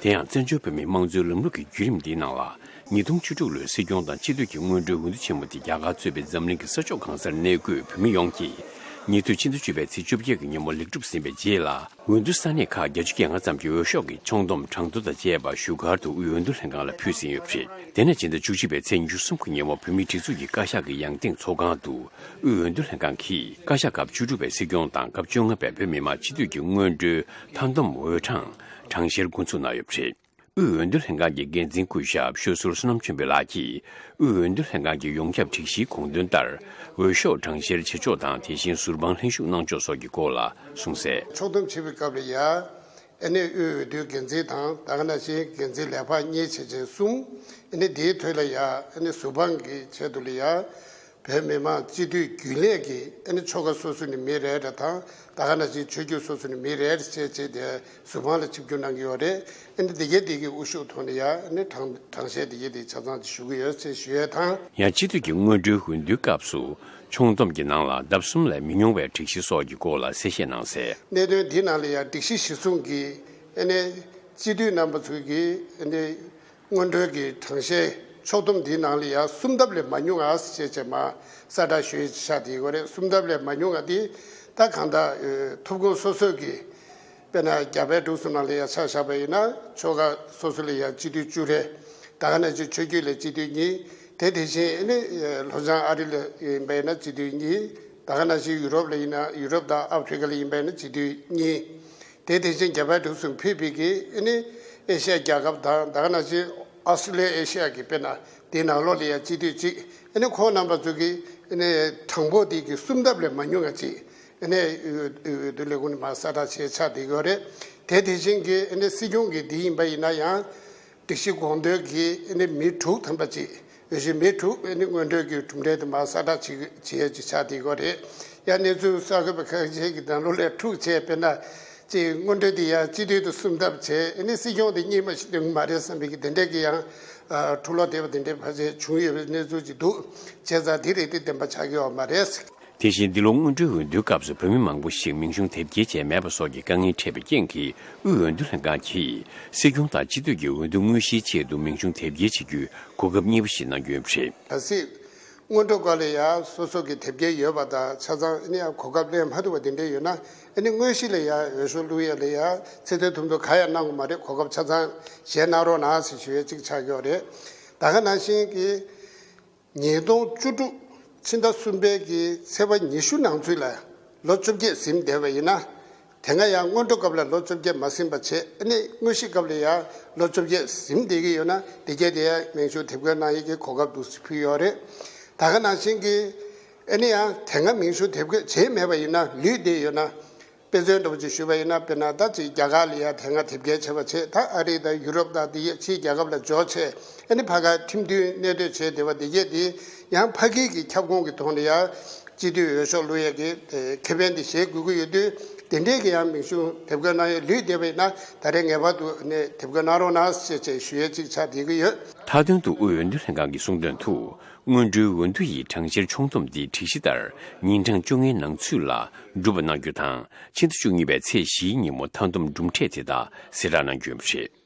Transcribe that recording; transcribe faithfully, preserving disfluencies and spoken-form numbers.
དེ་ཡང་བཙན་བྱོལ་བོད་མིའི་དམངས་གཙོའི་ལམ་ལུགས་ཀྱི་བརྒྱུད་རིམ་འདིའི་ནང་ལ། ཉིས་སྟོང་བཅུ་དྲུག་ལོའི་སྲིད་སྐྱོང་དང་སྤྱི་འཐུས་ཀྱི་སྔོན་འགྲོའི་འོས་བསྡུ་ཆེན་མོ་དེ་རྒྱ་གར་གཙོས་པའི་འཛམ་གླིང་གི་ས་ཕྱོགས་གང་སར་གནས་འཁོད་བོད་མི་ཡོངས་ཀྱིས། ཉེ་དུས་ཕྱི་ཟླ་བཅུ་པའི་ཚེས་བཅོ་བརྒྱད་ཀྱི་ཉིན་མོ་ལེགས་གྲུབ་ཟིན་པའི་རྗེས་ལ། འོས་བསྡུ་ས་གནས་ཁག་བརྒྱད་ཅུ་གྱ་ལྔ་ཙམ་གྱི་འོས་ཤོག་གི་ཆོག་འདོམས་གྲངས་ཐོ་དང་བཅས་པ་བཞུགས་སྒར་དུ་དབུས་འོས་བསྡུ་ལྷན་ཁང་ལ་ཕུལ་ཟིན་ཡོད་པ་རེད། དེ་ནས་ཕྱི་ཟླ་བཅུ་གཅིག་པའི་ཚེས་ཉི་ཤུ་གསུམ་གྱི་ཉིན་མོ་བོད་མིའི་སྒྲིག་འཛུགས་ཀྱི་བཀའ་ཤག་གི་ཡང་སྟེང་ཚོགས་ཁང་དུ། དབུས་འོས་བསྡུ་ལྷན་ཁང་གིས་བཀའ་ཤག་སྐབས་བཅུ་དྲུག་པའི་སྲིད་སྐྱོང་དང་སྐབས་བཅོ་ལྔ་པའི་བོད་མི་མང་སྤྱི་འཐུས་ཀྱི་སྔོན་འགྲོའི་མཐའ་བསྡོམས་འོས་གྲངས་གྲངས་བཤེར་འགོ་འཛུགས་གནང་ཡོད་པ་རེད། དབུས་འོས་བསྡུ་ལྷན་ཁང་གི་འགན་འཛིན་སྐུ་ཞབས་ཤོད་ཟུར་བསོད་ནམས་ཆོས་འཕེལ་ལགས་ཀྱིས། དབུས་འོས་བསྡུ་ལྷན་ཁང་གི་ཡོངས་ཁྱབ་སྒྲིག་གཞིའི་དགོངས་དོན་ལྟར། འོས་ཤོག་གྲངས་བཤེར་བྱེད་ཕྱོགས་དང་། དེ་བཞིན་ཟུར་དཔང་ལྷན་ཞུགས་གནང་ཕྱོགས་སོགས་ཀྱི་སྐོར་ལ་གསུངས་གསལ། ཕྱོགས་བསྡོམས་བྱེད་པའི་སྐབས་ལ་ཡ། ཨ་ནི་དབུས་འོས་བསྡུའི་འགན་འཛིན་དང་། ད་ག་ནང་བཞིན་འགན་འཛིན་ལས་འཕར་གཉིས་བྱས་བྱས་གསུམ། ཨ་ནི་དེའི་ཐོག་ལ་ཡ། ཨ་ནི་ཟུར་དཔང་གི་ཆེད་དུ་ལ་ཡ། བོད་མི་མང་སྤྱི་འཐུས་རྒྱུན་ལས་ཀྱི་ཨ་ནི་ཆོལ་ཁ་སོ་སོ་ནས་མི་རེ་རེ་དང་། ད་ག་ནང་བཞིན་ཆོས་བརྒྱུད་སོ་སོ་ནས་མི་རེ་རེ་བྱས་བྱས་ཏེ་ཟུར་དཔང་ལ་ཆིབས་བསྒྱུར་གནང་གི་ཡོད་རེད། ཨ་ནི་དེ་གའི་དེ་གི་དབུ་བཞུགས་ཐོག་ནས་ཡ། ཨ་ནི་གྲངས་གྲངས་བཤེར་དེ་གའི་དེ་ཆ་ཚང་དེ་ཞུ་གི་ཡོད་ཅེས་ཞུ་ཡས་དང་། ཡང་སྤྱི་འཐུས་ཀྱི་སྔོན་འགྲོའི་འོས་བསྡུའི་སྐབས་སུ་ཆོག་འདོམས་ཀྱི་ནང་ལ་ལྡབ་གསུམ་ལས་མི་ཉུང་བའི་སྒྲིག་གཞི་སོགས་ཀྱི་སྐོར་ལ་གསལ་བཤད་གནང་གསལ། གནད་དོན་འདི་ནང་ལ་ཡང་སྒྲིག་གཞི་གཞིར་བཟུང་གིས་ཨ་ནི་སྤྱི་འཐུས་རྣམ་པ་ཚོས་ཀྱིས་ཨ་ནི་སྔོན་འགྲོའི་གི་གྲངས་བཤེར་ཕྱོགས་བསྡོམས་འདིའི་ནང་ལ་ཡང་གསུམ་ལྡབ་ལས་མ་ཉུང་ང་ཞེས་བྱས་མ་གསལ་བསྒྲགས་ཞུ་ཡས་ཆགས་བསྡད་ཡོད་རེད། གསུམ་ལྡབ་ལས་མ་ཉུང་ང་དེ་ད་གང་ལྟར་ཐུབ་ཁུངས་སོ་སོ་གི། དཔེར་ན་རྒྱ་བལ་འབྲུག་གསུམ་ནང་ལ་ཡང་ཆ་བཞག་པ་ཡིན་ན་ཆོལ་ཁ་སོ་སོ་ལ་ཡང་སྤྱི་འཐུས་བཅུ་རེ། ད་ག་ནང་བཞིན་ཆོས་བརྒྱུད་ལ་སྤྱི་འཐུས་གཉིས། དེ་དེ་བཞིན་ཨ་ནི་ལྷོ་བྱང་ཨ་རི་ལ་ཡིན་པ་ཡིན་ན་སྤྱི་འཐུས་གཉིས། ད་ག་ནང་བཞིན་ཡུ་རོབ་ལ་ཡིན་ན་ཡུ་རོབ་དང་ཨ་ཧྥི་རི་ཀ་ལ་ཡིན་པ་ཡིན་ན་སྤྱི་འཐུས་གཉིས། དེ་དེ་བཞིན་རྒྱ་བལ་འབྲུག་གསུམ་ཕུད་པའི་གི་ཨ་ནི་ཨེ་ཤ་ཡ་རྒྱལ་ཁབ་དང་། ད་ག་ནང་བཞིན་ཨོ་སི་ཀྲི་ལི་ཡ་ཨེ་ཤ་ཡ་གི་དཔེར་ན་དེའི་ནང་ལོགས་ལ་ཡང་སྤྱི་འཐུས་གཅིག། ཨ་ནི་ཁོང་རྣམ་པ་ཚོ་གི་ཨ་ནི་གྲངས་འབོར་དེ་གི་གསུམ་ལྡབ་ལས་མ་ཉུང་བ་གཅིག། ཨ་ནི་འོས་འོས་བསྡུ་ལས་ཁུངས་ནས་མར་གསལ་བསྒྲགས་བྱས་ཆགས་བསྡད་ཡོད་རེད། དེ་དེ་བཞིན་གྱི་ཨ་ནི་སྲིད་སྐྱོང་གི་དེ་ཡིན་པ་ཡིན་ན་ཡང་སྒྲིག་གཞི་དགོངས་དོན་གྱི་ཨ་ནི་མི་དྲུག་ཐམ་པ་ཅིག། འོས་གཞི་མི་དྲུག་ཨ་ནི་སྔོན་འགྲོའི་གི་གྲུབ་འབྲས་དེ་མར་གསལ་བསྒྲགས་བྱེད་བྱེད་ཡས་ཅིག་ཆགས་བསྡད་ཡོད་རེད། ཡང་གནས་ཚུལ་གསར་འགོད་པ་ཁག་ཅིག་གི་ནང་ལོགས་ལ་འཁྲུག་བྱས། དཔེར་ན་ཅིག་སྔོན་འགྲོ་དེ་ཡང་སྤྱི་འཐུས་དེ་གསུམ་ལྡབ་བྱས། ཨ་ནི་སྲིད་སྐྱོང་དེ་གཉིས་མ་ཞིག་འདོན་གི་མ་རེད་བསམ་པའི་གི་དེ་འདྲས་ཀྱི་ཡང་འཁྲུག་ལོག་བསྡད་པ་དེ་འདྲས་ཕལ་ཆེར་བྱུང་ཡོད་པའི་གནས་ཚུལ་ཅིག་འདུག། བྱས་ཙང་དེ་རེད་དེ་བདེན་པ་ཆགས་ཀྱི་ཡོད་མ་རེད། དེ་བཞིན་འདི་ལོ་སྔོན་འགྲོའི་འོས་བསྡུའི་སྐབས་སུ་བོད་མི་མང་པོ་ཞིག་མིང་གཞུང་དེབ་སྐྱེལ་བྱས་མེད་པ་སོགས་ཀྱི་དཀའ་ངལ་འཕྲད་པའི་རྐྱེན་གྱིས། དབུས་འོས་བསྡུ་ལྷན་ཁང་གིས་སྲིད་སྐྱོང་དང་སྤྱི་འཐུས་ཀྱི་འོས་བསྡུ་དངོས་གཞིའི་ཆེད་དུ་མིང་གཞུང་དེབ་སྐྱེལ་བྱེད་རྒྱུའི་གོ་སྐབས་གཉིས་པ་ཞིག་གནང་རྒྱུ་ཡིན་པ་རེད། གལ་སྲིད་སྔོན་འགྲོ་སྐབས་ལ་ཡང་སོ་སོ་གི་དེབ་སྐྱེལ་ཡོད་པ་དང་ཆ་ཚང་ཨ་ནི་ཡང་གོ་སྐབས་ལེན་མ་ཐུབ་པ་དེ་འདྲ་ཡོད་ན། ཨ་ནི་དངོས་གཞི་ལ་ཡང་འོས་ཤོག་བླུག་ཡ་ལ་ཡང་ཚེ་ཚད་ཐུང་ཐུང་ག་ཡང་གནང་དགོས་མ་རེད། གོ་སྐབས་ཆ་ཚང་གཞན་གནང་རོགས་གནང་ཟེར་ཞུ་ཡ་གཅིག་ཆགས་ཀྱི་ཡོད་རེད། ད་ག་ནང་བཞིན་གྱི། ཉིས་སྟོང་བཅུ་དྲུག་ཕྱི་ཟླ་གསུམ་པའི་གི་ཚེས་པ་ཉི་ཤུ་ནང་ཚུད་ལ་ལོ་བཅོ་བརྒྱད་ཟིན་བསྡད་པ་ཡིན་ན། དེ་སྔ་ཡང་སྔོན་འགྲོ་སྐབས་ལ་ལོ་བཅོ་བརྒྱད་མ་ཟིན་པ་བྱས། ཨ་ནི་དངོས་གཞི་སྐབས་ལ་ཡང་ལོ་བཅོ་བརྒྱད་ཟིན་བསྡད་ཀྱི་ཡོད་ན། དེ་གས་དེ་ཡང་མིང་གཞུང་དེབ་འགོད་གནང་ཡས་ཀྱི་གོ་སྐབས་འདུག་སེ་ཕུལ་ཡོད་རེད། ད་ག་ནང་བཞིན་གྱི་ཨ་ནི་ཡང་དེ་སྔ་མིང་གཞུང་དེབ་འགོད་བྱས་མེད་པ་ཡིན་ན། ལུས་བསྡད་ཡོད་ན། དཔེ་མཚོན་འདྲ་པོ་ཅིག་ཞུས་པ་ཡིན་ན། དཔེར་ན་ད་ཅིག་རྒྱ་གར་ལ་ཡང་དེ་སྔ་དེབ་སྐྱེལ་བྱས་པ་བྱས། ད་ཨ་རི་དང་ཡུ་རོབ་དང་དེ་ཡས་ཕྱིའི་རྒྱལ་ཁབ་ལ་འབྱོར་བྱས། ཨ་ནི་ཕ་གར་ཁྲིམས་མཐུན་གནས་སྡོད་བྱས་བསྡད་པ་དེ་གས་དེ་ཡང་ཕ་གི་གི་ཁྱབ་ཁོངས་ཀྱི་ཐོག་ནས་ཡང་སྤྱི་འཐུས་འོས་ཤོག་བླུག་ཡས་ཀྱི་ཁེ་ཕན་དེ་བཞེས་དགོས་ཀྱི་ཡོད་དུས། དེ་འདྲས་ཀྱི་ཡང་མིང་གཞུང་དེབ་འགོད་གནང་ཡས་ལུས་བསྡད་པ་ཡིན་ན། ད་རེས་ངེས་པར་དུ་ཨ་ནི་དེབ་འགོད་གནང་རོགས་གནང་ཞེས་བྱས་ཞུ་ཡས་གཅིག་ཆགས་བསྡད་ཀྱི་ཡོད། མཐའ་དོན་དུ་དབུས་འོས་བསྡུ་ལྷན་ཁང་གིས་གསུངས་དོན་དུ། སྔོན་འགྲོའི་འོས་བསྡུ་ཡི་གྲངས་བཤེར་ཆོག་འཐུས་འདི་སྒྲིག་གཞི་ལྟར་ཉིན་གྲངས་བཅོ་ལྔའི་ནང་ཚུད་ལ་འགྲུབ་པ་གནང་རྒྱུ་དང་། ཕྱི་ཟླ་བཅུ་གཉིས་པའི་ཚེས་བཞིའི་ཉིན་མོ་མཐའ་བསྡོམས་གྲུབ་འབྲས་དེ་དག་གསལ་བསྒྲགས་གནང་རྒྱུ་ཡིན་པ་རེད།